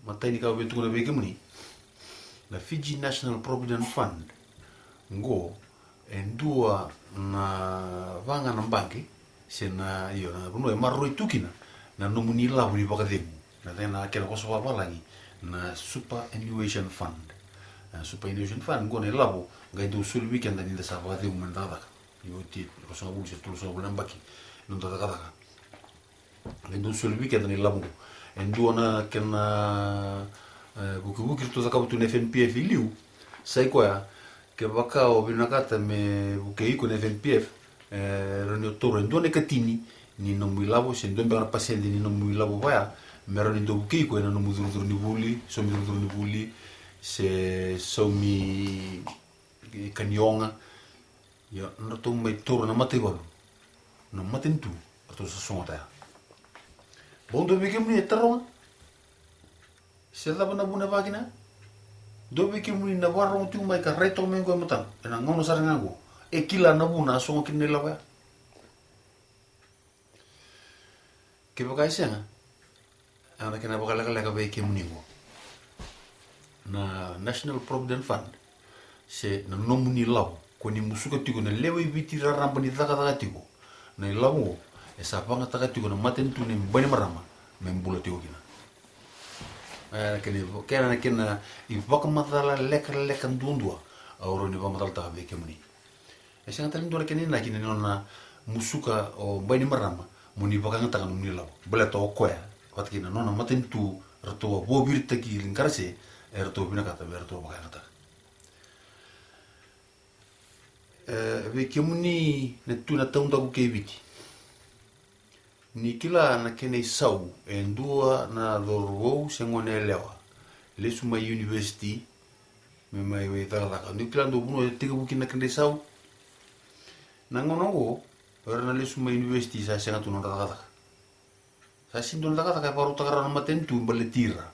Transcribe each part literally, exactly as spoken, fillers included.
Matai ni ka au via tukuna vei kemuni, na Fiji National Provident Fund qo e dua na vaqa na baqe se na, io, na vanua e maroroi tu kina na nomuni ilavo ni vakacegu. Na, na kena vosa vakavalagi na Superannuation Fund. Na Superannuation Fund qo na ilavo qai dau soli vei keda ni da sa vakacegu mai na cakacaka. Ni oti e ruasagavulu se tolusagavulu na yabaki na noda cakacaka. E dau soli vei keda na ilavo qo. E dua na kena, e, vukivuki ratou cakava tu na F N P F i liu, sa i koya, kevaka o vinakata me vukei iko na F N P F, e rawa ni o taura e dua na ikatini ni nomu ilavo se dua beka na pasede ni nomu ilavo vaya, me rawa ni dau vukei iko ena nomu curucuru ni vuli, saumi curucuru ni vuli, se saumi kanioga. Ia, na ratou mai taura na mataivalu, na matanitu, ratou sa sogota ya. Bau dua vei kemuni e taroga se cava na vuna e vaka kina. Dua vei kemuni na vakarogo tiko mai ka rai toka mai qo e mataqu ena gauna sara ga qo, e kila na vuna a sogo kina na ilavo ya. Kevaka e sega, a na kena vakalekaleka vei kemuni qo. Na National Provident Fund se na nomuni ilavo ko ni musuka tiko na lewe i Viti raraba ni cakacaka tiko, na ilavo qo e sa vagataka tiko na matanitu ni Bainimarama me bula tiko kina. E na kena, kena, kena ivakamacala lekaleka duadua au rawa ni vakamacalataka vei kemuni. E sega tale ni dua na kena inaki na nona musuka o Bainimarama mo ni vakayagataka nomuni ilavo. Baleta o koya vata kei na nona matanitu ratou a vuaviritaki i Qarase, e ratou vinakata me ratou vakayagataka. E, vei kemuni na tu na taudaku kei Viti, ni kila na kena isau e dua na cauravou se gone yalewa lesu mai univesiti me mai cakacaka. Ni kila dua vanua e tekivu kina na kena isau. Na gauna oqo, o ira na lesu mai univesiti sa sega tu na nodra cakacaka. Sa sega tu na cakacaka e vakarautaka rawa na matanitu baleti ira.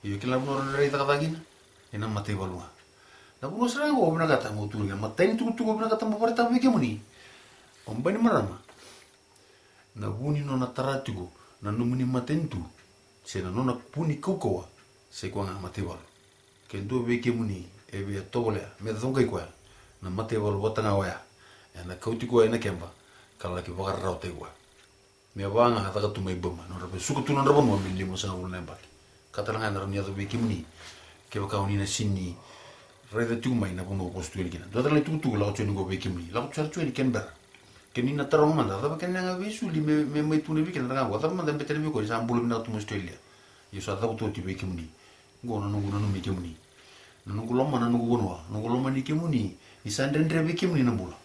Io, kila na vanua rawa ni ra cakacaka kina, ena mataivalu ga. Na vanua sara ga qo au vinakata meu tukuna kina, matai ni tukutuku au vinakata meu vakaraitaka vei kemuni. O Bainimarama, na vu ni nona tara tiko na nomuni matanitu se na nona vu ni kaukauwa, sa i koya ga na mataivalu. Ke dua vei kemuni e via tovolea me coqai koya, na mataivalu vata ga oya ena kauti koya ena keba ka laki vakararawataki koya. Me vaka ga a caka tu mai Burma, nodra vesuka tu nodra vanua me limasagavulu na yabaki. Ka tale ga ena rawa ni yaco vei kemuni kevaka o ni na sega ni raica tiko mai na vanua o vosa tu yani kina. Dua tale na itukutuku lako tu yani qo vei kemuni, lako tu sara tu yani Canberra. Ke ni na taroga mada, a cava kena yaga veisuli me, me mai tukuna vei keda na ka qo, a cava mada e betena vei koya ni sa bula vinaka tu mai Australia? Ia sa cavuta oti vei kemuni. Qo na noqu nanumi kemuni. Na noqu lomana na noqu vanua, noqu lomani kemuni ni sa dredre vei kemuni na bula.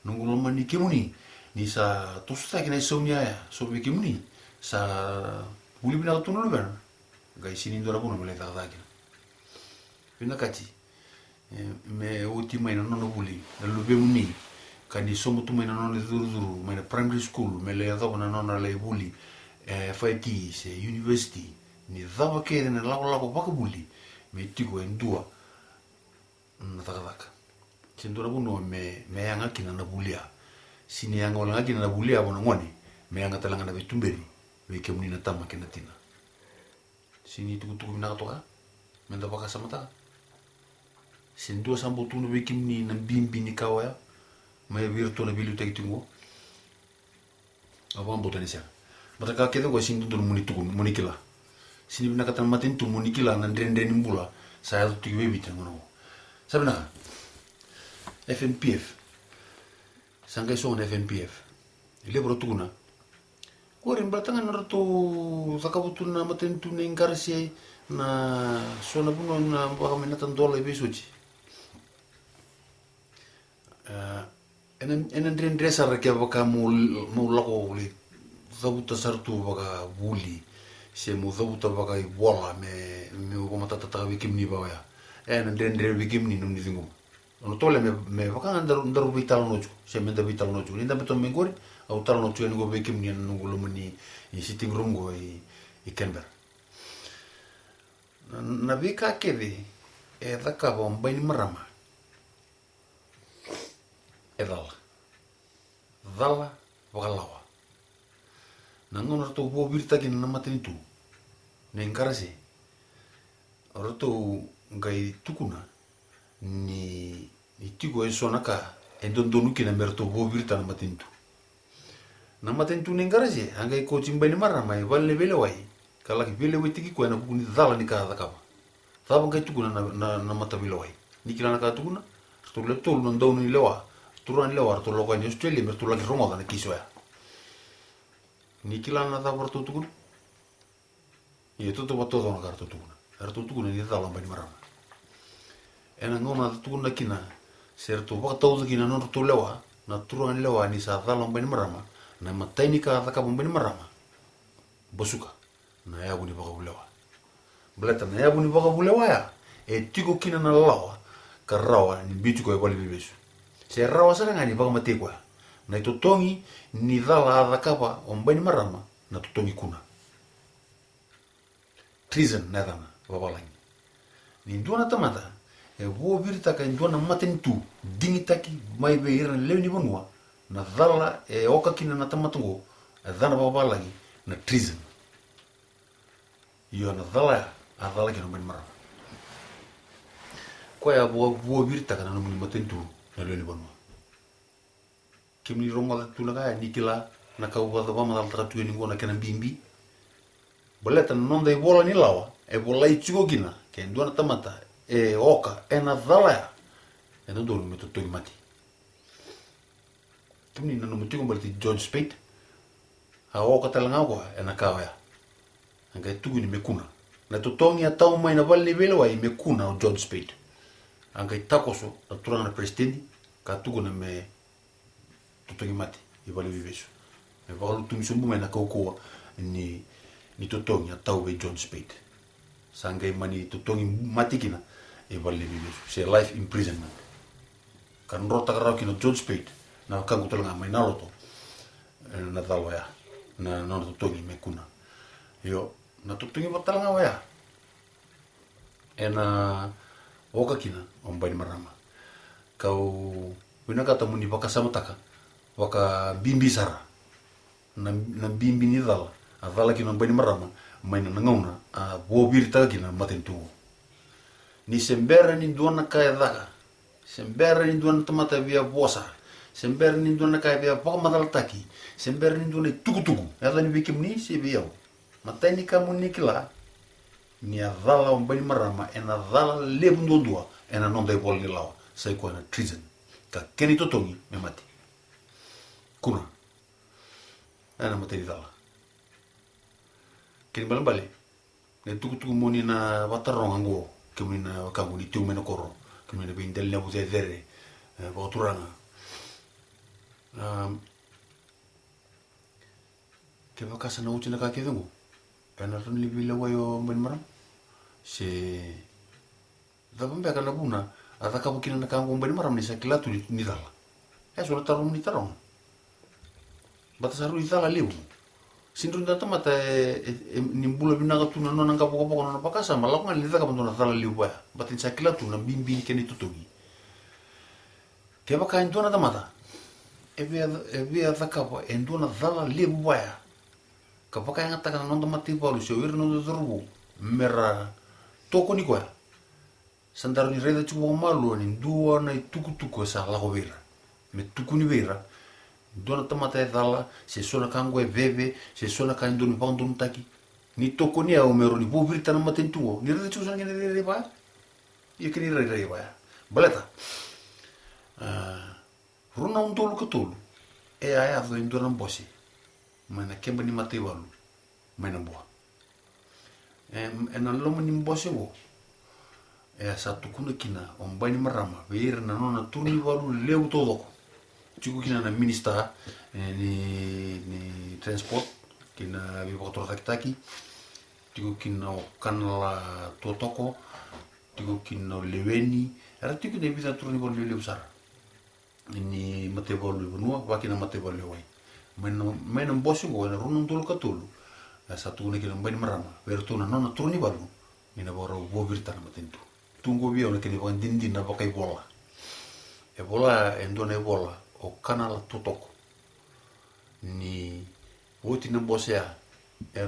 Noqu lomani kemuni ni sa tosotaki na isau ni yaya, so vei kemuni sa vuli vinaka tu na luvena. Qai sega ni dua na vanua me lai cakacaka kina. Vinakati, e, me oti mai na nona vuli na luvemuni, ka ni sauma tu mai na nona icurucuru mai na primary school me lai yacova na nona lai vuli e F I T se university, ni cava kece na lakolako vakavuli me tiko e dua na cakacaka se dua na vanua me, me yaga kina na vuli ya. Sega ni yaga wale ga kina na vuli ya vua na gone, me yaga tale ga na veituberi vei kemuni na tama kei na tina. Sega ni tukutuku vinaka toka me da vakasamataka? Se dua sa bau tukuna vei kemuni na bibi ni ka oya mai vei iratou na veiliutaki tiko qo? Au vakabauta ni sega. Baleta ka kece qo e sega ni dodonu mo ni tukuna, mo ni kila. Sega ni vinakata na matanitu mo ni kila na dredre ni bula sa yaco tiko vei Viti na gauna qo. Sa vinaka. F N P F. Sa qai sogo na F N P F. E levu ra tukuna, qori baleta ga na nodratou cakava tu na matanitu nei Qarase na so na vanua na vaka mai na tadola i veisoji. E, ena, ena dredre sara kevaka mo, mo lako lai cavuta sara tu vakavuli se mo cavuta vakaivola me, meu vakamatatataka vei kemuni vaka oya. E, ena dredre vei kemuni na nomuni ciqoma. Au na tovolea me, me vaka ga daru, daru veitalanoa tiko se me da veitalanoa tiko. Ni dabe toka mai qori, au talanoa tiko yani qo vei kemuni ena noqu loma ni, ni sitting room qo i, i Canberra. Na, na veika kece e cakava o Bainimarama e cala. Cala vakalawa. Na gauna ratou vuaviritaki na matanitu, Nei Qarase, ratou qai tukuna ni, ni tiko eso na ka e dodonu kina me ratou vuaviritaka na matanitu. Na matanitu nei Qarase a qai kauti Bainimarama e vale ni veilewai ka laki veilewaitaki koya ena vuku ni cala ni ka a cakava. Cava qai tukuna na, na, na mataveilewai? Ni kila na ka a tukuna, ratou le tolu na daunilewa, turaga ni lewa, ratou lako yani Australia me ratou laki rogoca na kisi oya. Ni kila na cava ratou tukuna? Ia, tautauvata taucoko na ka ratou tukuna. Eratou tukuna ni cala o Bainimarama. Ena gauna a tukuna kina, se ratou vakatauca kina na nodratou lewa na turaga ni lewa ni sa cala o Bainimarama, na imatai ni ka a cakava o Bainimarama, basuka na yavu ni vakavulewa. Baleta na yavu ni vakavulewa ya e tiko kina na lawa ka rawa ni biuti koya e valeniveivesu, se rawa sara ga ni vakamatei koya. Na itotogi ni cala a cakava o Bainimarama na totogi kuna. Treason na yacana vavalagi. Ni dua na tamata e vuaviritaka e dua na matanitu digitaki mai vei ira na lewe ni vanua, na cala e oka kina na tamata oqo, e yacana vavalagi na treason. Io, na cala ya a cala kina o Bainimarama. Koya a vua, vuaviritaka na nomuni matanitu na lewe ni vanua. Kemuni rogoca tu na ka ya, ni kila na ka au vakamacalataka tu yani oqo na kena bibi. Baleta na noda ivola ni lawa e volai tiko kina, ke dua na tamata e oka ena cala ya, e dodonu me totogi mate. Kemuni nanuma tiko baleti George Speight. A oka tale ga o koya ena ka oya. A qai tukuni me kuna. Na totogi a tau mai na vale ni veilewai me kuna o George Speight. A qai takoso na turaga na peresitedi ka tukuna me totogi mate i valeniveivesu. Me vakalutumi sobu mai na kaukauwa ni, ni totogi a tau vei George Speight. Sa qai mani totogi mate kina i valeniveivesu, se life imprisonment. Ka drotaka rawa kina o George Speight, na wekaqu tale ga mai Naloto, ena cala oya, na nona totogi me kuna. Io, na totogi vata tale ga oya ena oka kina o Bainimarama. Kau vinakata mo ni vakasamataka vakabibi sara na, na bibi ni cala a cala kina o Bainimarama mai na gauna a vuaviritaka kina na matanitu. Ni se bera ni dua na ka e caka, se bera ni dua na tamata e via vosa, se bera ni dua na ka e via vakamacalataki, se bera ni dua na itukutuku e yaco yani vei kemuni se vei au, matai ni ka mo ni kila ni a cala o Bainimarama ena cala levu duadua ena noda ivola ni lawa, sa i koya na treason. Ka kena itotogi me mate. Kuna. Ena matai ni cala. Kena ibalebale, na itukutuku mo ni na vataroga oqo, kemuni na wekaqu ni tiko mai na koro, kemuni na veidela ni yavu cecere, e, vakaturaga. Am, kevaka sa na oti na ka kece oqo, ena rawa ni veilewai o Bainimarama? Se cava beka na vuna a cakava kina na ka oqo o Bainimarama ni sa kila tu ni, ni cala? E so na taro mo ni taroga. Baleta sa rui cala levu. Sega ni dua na tamata e, e, e, ni bula vinaka tu na nona qavokavoka, na nona vakasama, lako ga ni cakava dua na cala levu vaya. Baleta ni sa kila tu na bibi ni kena itotogi. Kevaka e dua na tamata e via, e via cakava e dua na cala levu vaya, ka vakayagataka na noda mataivalu se o ira na noda cauravou me ra tokoni koya, sa daru ni raica tiko vakamalua ni dua na itukutuku e sa lako vei ira me tukuni vei ira, dua na tamata e cala, se so na ka oqo e veve, se so na ka e dodonu ni vakadonutaki, ni tokoni au me rawa ni vuaviritaka na matanitu oqo. Ni raica tiko so na kena irairai vaya. Ia kena irairai vaya. Baleta, a, rua na udolu ka tolu e a yaco e dua na bose mai na keba ni mataivalu mai Nabua. E, ena loma ni bose oqo e a sa tukuna kina o Bainimarama vei ira na nona turaganivalu levu taucoko. Tiko kina na minisita, e, ni, ni transport kei na veivakatorocaketaki, tiko kina o Kanala Tuatoko, tiko kina o Leweni, era tiko kina e vica na turaganivalu lelevu sara ni mataivalu e vanua, vaka kina na mataivalu e wai. Mai na, mai na bose oqo ena rua na udolu ka tolu, e sa tukuna kina o Bainimarama vei iratou na nona turaganivalu ni na vakarau vuaviritaka na matanitu. Tu oqo vei au na kena ivakadinadina vakaivola. E vola e dua na ivola o Kanala Tuatoko ni oti na bose ya, e